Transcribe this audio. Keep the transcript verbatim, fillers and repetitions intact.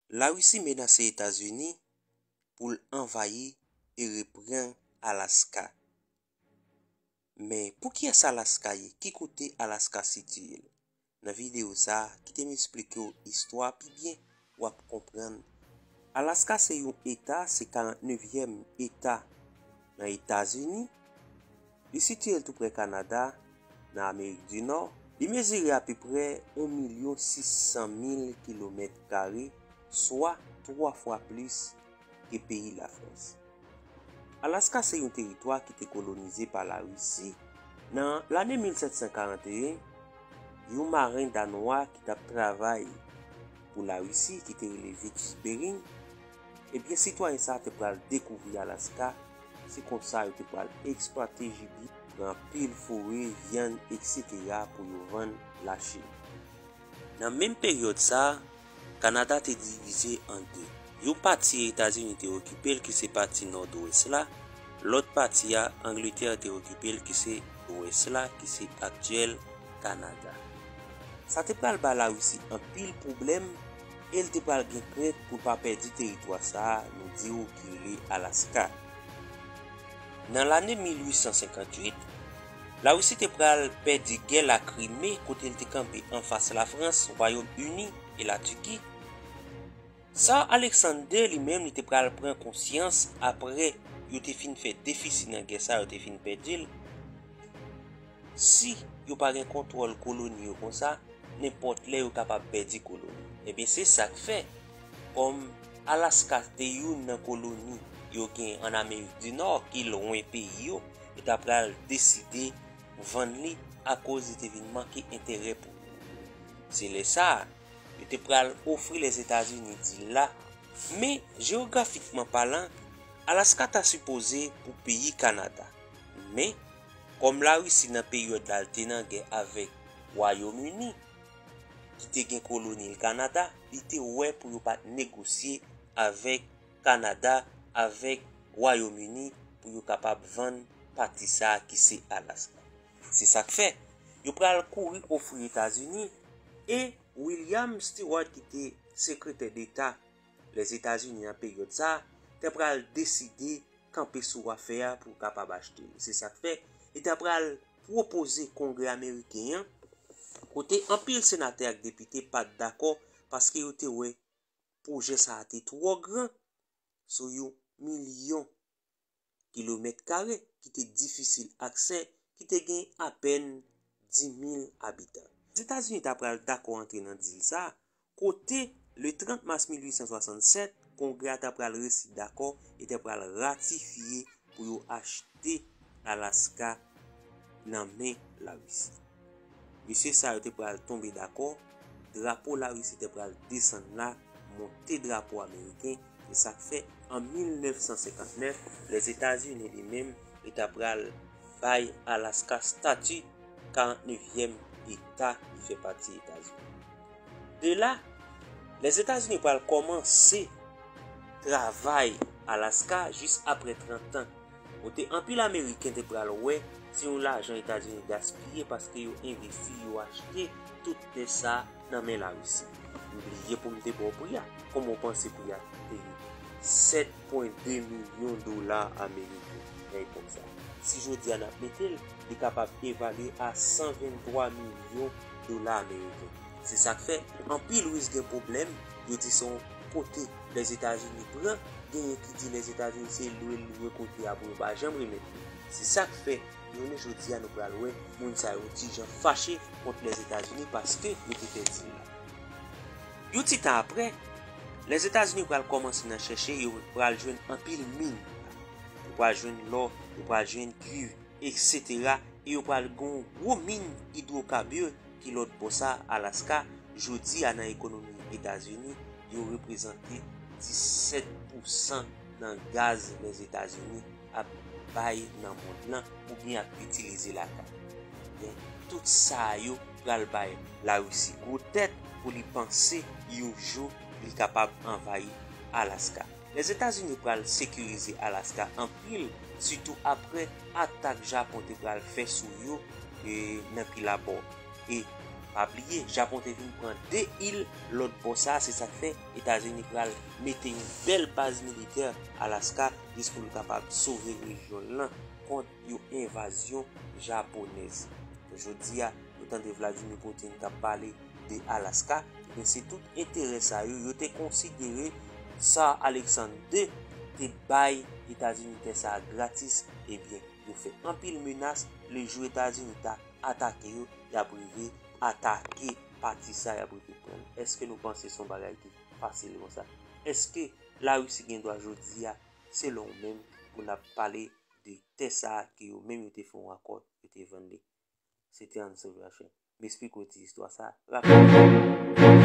Larisi menase Etazini pou l anvayi e repran Alaska. Men, pou kiyès Alaska ye? Ki kote Alaska sitiye l? Nan videyo sa a, kite m esplike w istwa pi byen, w ap konprann. Alaska se yon eta, se karannnevyèm eta nan Etazini. Li sitiye l tou prè Kanada, nan Amerik di Nò. Li mezire apeprè yon milyon sis san mil kilomèt kare, swa twa fwa plis ke peyi Lafrans. Alaska se yon teritwa ki te kolonize pa Larisi. Nan lane mil sèt san karanteyen, yon maren danwa ki t ap travay pou Larisi, ki te rele Vitus Bering, ebyen, sitwayen sa a te pral dekouvri Alaska. Se konsa yo te pral eksplwate jibit, pran anpil fore, vyann, etsetera pou yo vann Lachin. Nan menm peryòd sa a, Kanada te divize an de. Yon pati Etazini te okipe l, ki se pati nòdwès la, lòt pati a, Angletè te okipe l, ki se lwès la, ki se aktyèl Kanada. Sa te pral ba Larisi anpil pwoblèm e l te pral gen krent pou l pa pèdi teritwa sa a, nou di w, ki rele Alaska. Nan lane mil uit san senkantuit, Larisi te pral pèdi gè Lakrime kote l te kanpe anfas Lafrans, Wayòm Ini e Latiki. Tsar Alexander li menm, li te pral pran konsyans apre yo te fin fè defisi nan gè sa, yo te fin pèdi l. Si yo pa gen kontwòl koloni yo konsa, nenpòt lè yo kapab pèdi koloni. Ebyen, se sa k fè, kòm Alaska te youn nan koloni yo gen ann Amerik di Nò, ki lwen peyi yo, yo ta pral deside vann li akoz li te vin manke enterè pou yo. Se lè sa a, yo te pral ofri Lèzetazini dil la, men, jewografikman palan, Alaska ta sipoze pou peyi Kanada. Men, kòm Larisi nan peryòd la l te nan gè avèk Wayòm Ini, ki te gen koloni l Kanada, li te wè pou yo pa t negosye avèk Kanada, avèk Wayòm Ini, pou yo kapab vann pati sa a ki se Alaska. Se sa k fè, yo pral kouri ofri Etazini, e William Stewart, ki te sekretè deta Lèzetazini nan peryòd sa a, te pral deside kanpe sou afè a pou kapab achte l. Se sa k fè, li ta pral pwopoze Kongrè ameriken an, kote anpil senatè ak depite pa t dakò, paske yo te wè pwojè sa a te twò gran, sou yon milyon kilomèt kare, ki te difisil aksè, ki te gen apèn dis mil abitan. Lèzetazini ta pral dakò antre nan dil sa a, kote, le trant mas mil uit san swasannsèt, Kongrè a ta pral resi dakò e ta pral ratifye pou yo achte Alaska nan men Larisi. Mesye sa yo te pral tonbe dakò, drapo Larisi te pral desann la, monte drapo ameriken, e sa k fè, an mil nèf san senkantnèf, Lèzetazini li menm, li ta pral bay Alaska stati karannnevyèm eta ki fè pati Etazini. De la, Lèzetazini pral kòmanse travay Alaska jis apre trant an, kote anpil Ameriken te pral wè se yon lajan Etazini gaspiye paske yo envesti, yo achte tout tè sa nan men Larisi. M bliye pou m te ba w pri a. Kòman w panse pri a te ye? Sèt pwen de milyon dola ameriken nan epòk sa. Si jodi a n ap mete l, li kapab evalye a san venntwa milyon dola ameriken. Se sa k fè, anpil Ris gen pwoblèm, yo di se yon kote Lèzetazini pran, genyen ki di Lèzetazini se lwe l lwe kote a pou yo pa janm remèt li. Se sa k fè, jounen jodi a nou pral wè moun sa yo ti jan fache kont Lèzetazini paske yo te fè dil la. Yon ti tan apre, Lèzetazini pral kòmanse nan chèche, yo pral jwenn anpil min. Yo pral jwenn lò, yo pral jwenn kwiv, etsetera, e yo pral gen yon gwo min idwokabir ki lòt bò sa, Alaska. Jodi a nan ekonomi Etazini, yo reprezante disèt pousan nan gaz Lèzetazini ap bay nan mond lan oubyen ap itilize lakay. Men, tout sa yo pral bay Larisi gwo tèt pou li panse yon jou li kapab anvayi Alaska. Lèzetazini pral sekirize Alaska anpil, sitou apre atak Japon te pral fè sou yo, e, nan Pearl Harbor. E Pa bliye, Japon te vin pran de il lòt bò sa a, se sa k fè Etazini pral mete yon bèl baz militè Alaska jis pou l kapab sove rejyon l lan kont yon envazyon japonèz. Jodi a, nou tande Vladimir Putin k ap pale de Alaska, ebyen se tout enterè sa yo, yo te konsidere Tsar Alexandre de te bay Etazini tè sa a gratis, ebyen yo fè anpil menas, lejou Etazini ta atake yo, y ap rive atake pati sa, y ap rive pran l. Èske nou panse se yon bagay ki fasil konsa? Èske Larisi gen dwa jodi a, selon w menm, pou n ap pale de tè sa a ke yo menm yo te fè yon akò, yo te vann li? Se te Anse Rachel. M esplike w ti istwa sa a rapid.